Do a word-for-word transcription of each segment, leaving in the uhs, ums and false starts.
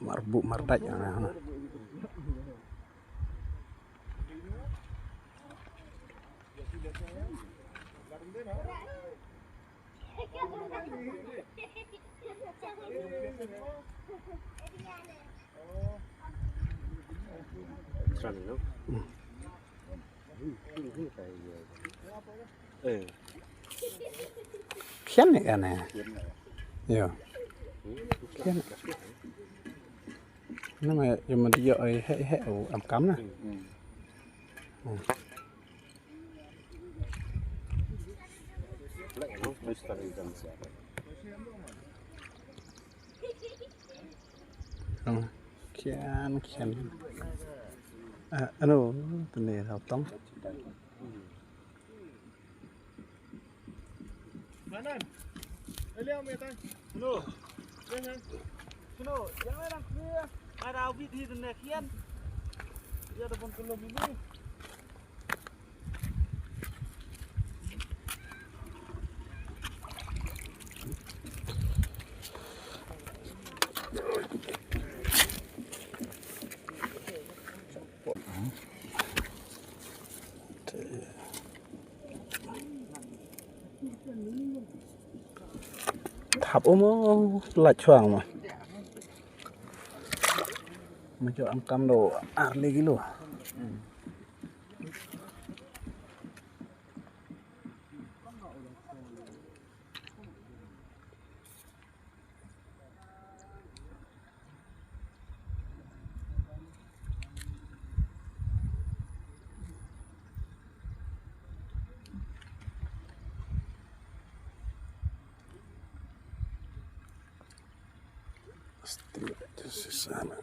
Mar buk mar dait, ah. Khian ne ane. Yo. Khian. Nama yo mandi yo ai he he u am kam na. Hmm. Khian khian. Ah, ano, tene hau tong. Manan. Eliang me tang. Sunu. Sunu, jangan lang clear. Ada awit di tene khian. Dia ada pun kelum ini. Thap um, um, la chuang ma. Ma jo am kam do ar le kilo. Hostia, esto se sana.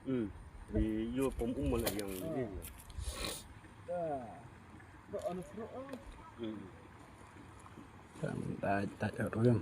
Hmm. Di yo pom um mo la yang ni. Hmm. Kan dait dait ruem.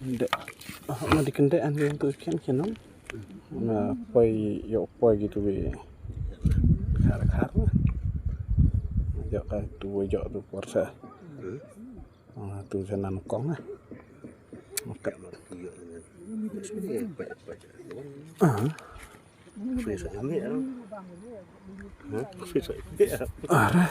Kynde. Ah, ma di kynde an ri tu khian khian no. Na poi yo poi gitu bi. Khar khar na. Yo ka tu yo tu por sa. Ah, tu sa nan kong na. Oke. Ah. Ara.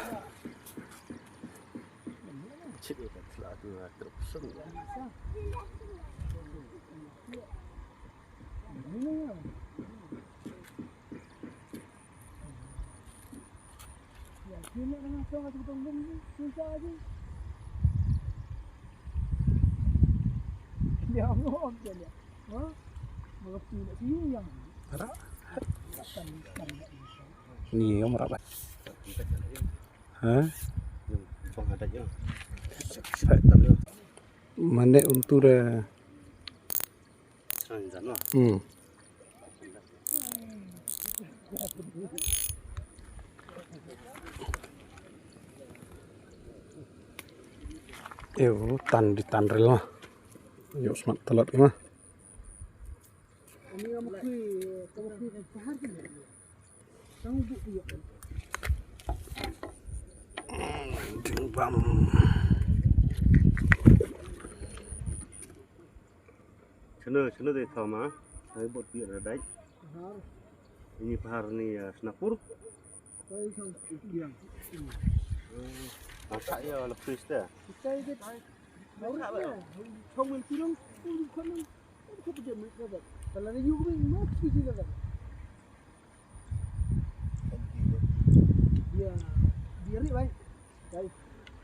Ni yang merah. Ha? Mane untu da. Hmm. Ew, tan di tan rel ma. Yo smat telat ma. Jingbam. Chano, chano te thama, hai bot pi ra dai. Ini pahar ni, ah, Snapur. Asa ya la pris te.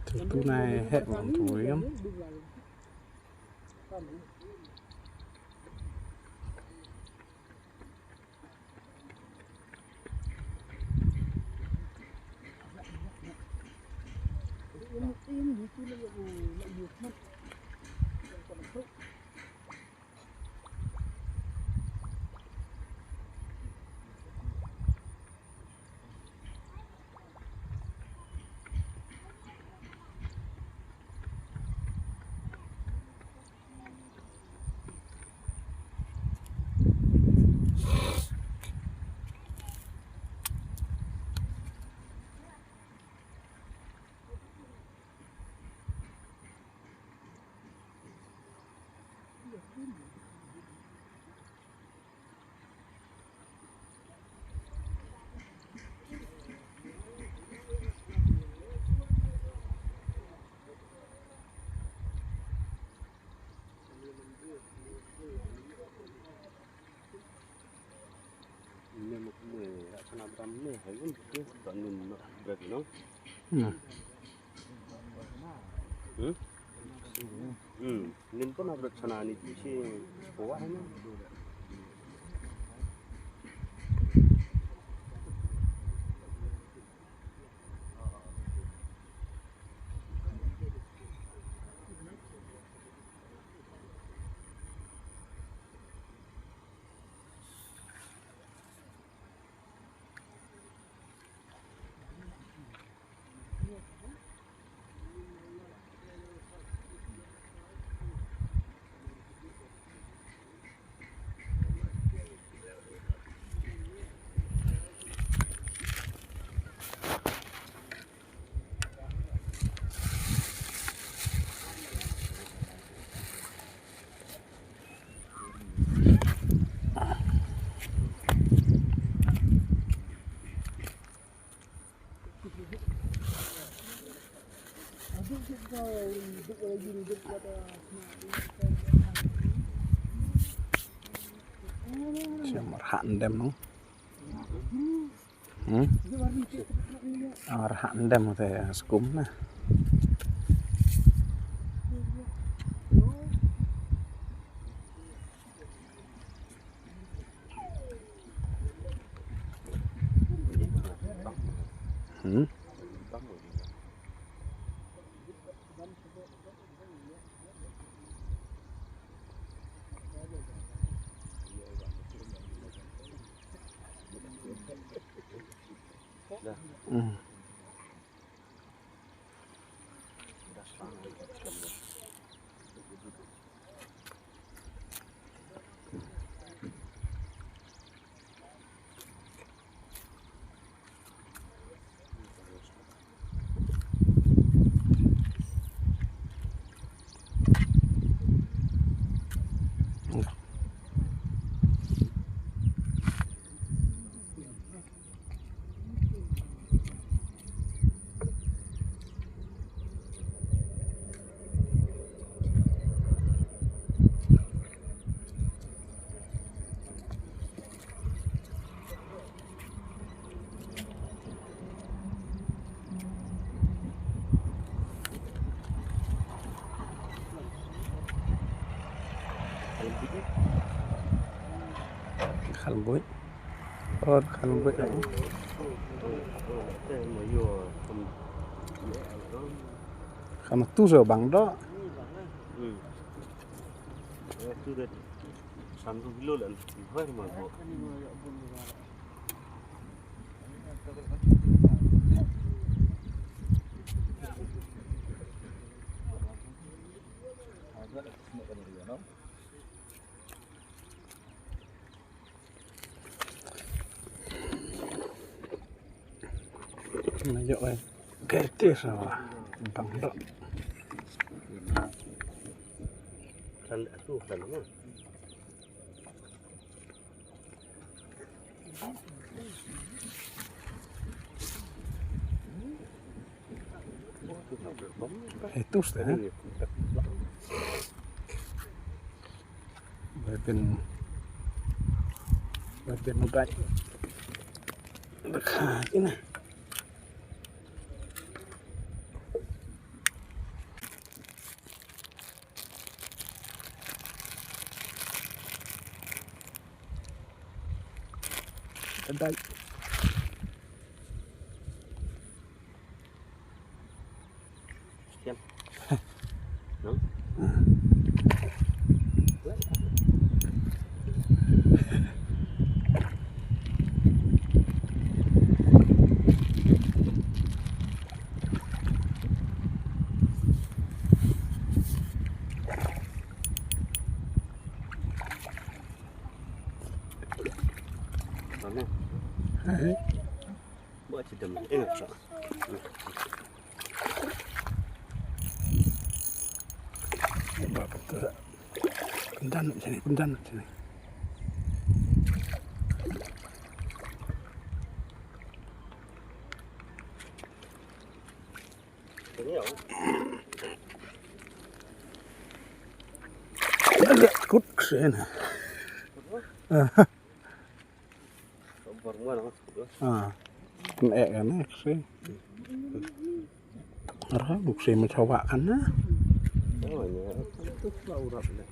Te tu nai heh bang tu yam. Hmm? Hmm. Nin pun abret sana ni tu si sekolah ni. Shem, rhah ndem no. Hmm? Ah, rhah ndem te skum na. Hmm? Hmm. Khalbuit. Or khalbuit. Kham tu so bang do. Hmm. Na yo ai. Ke ti sa wa. Bang dok. Kan atu kan ma. Itu ste. Batin. Batin baik. Dekat ini. Kedai. Siap. No? Mana? Buat cerita mana? Eh, tak. Pynjan sini, pynjan sini. Kut ksen. Ah. Kan ek kan ek sih. Arah duk sih mencoba kan na. Oh, ya. Itu lah urap deh.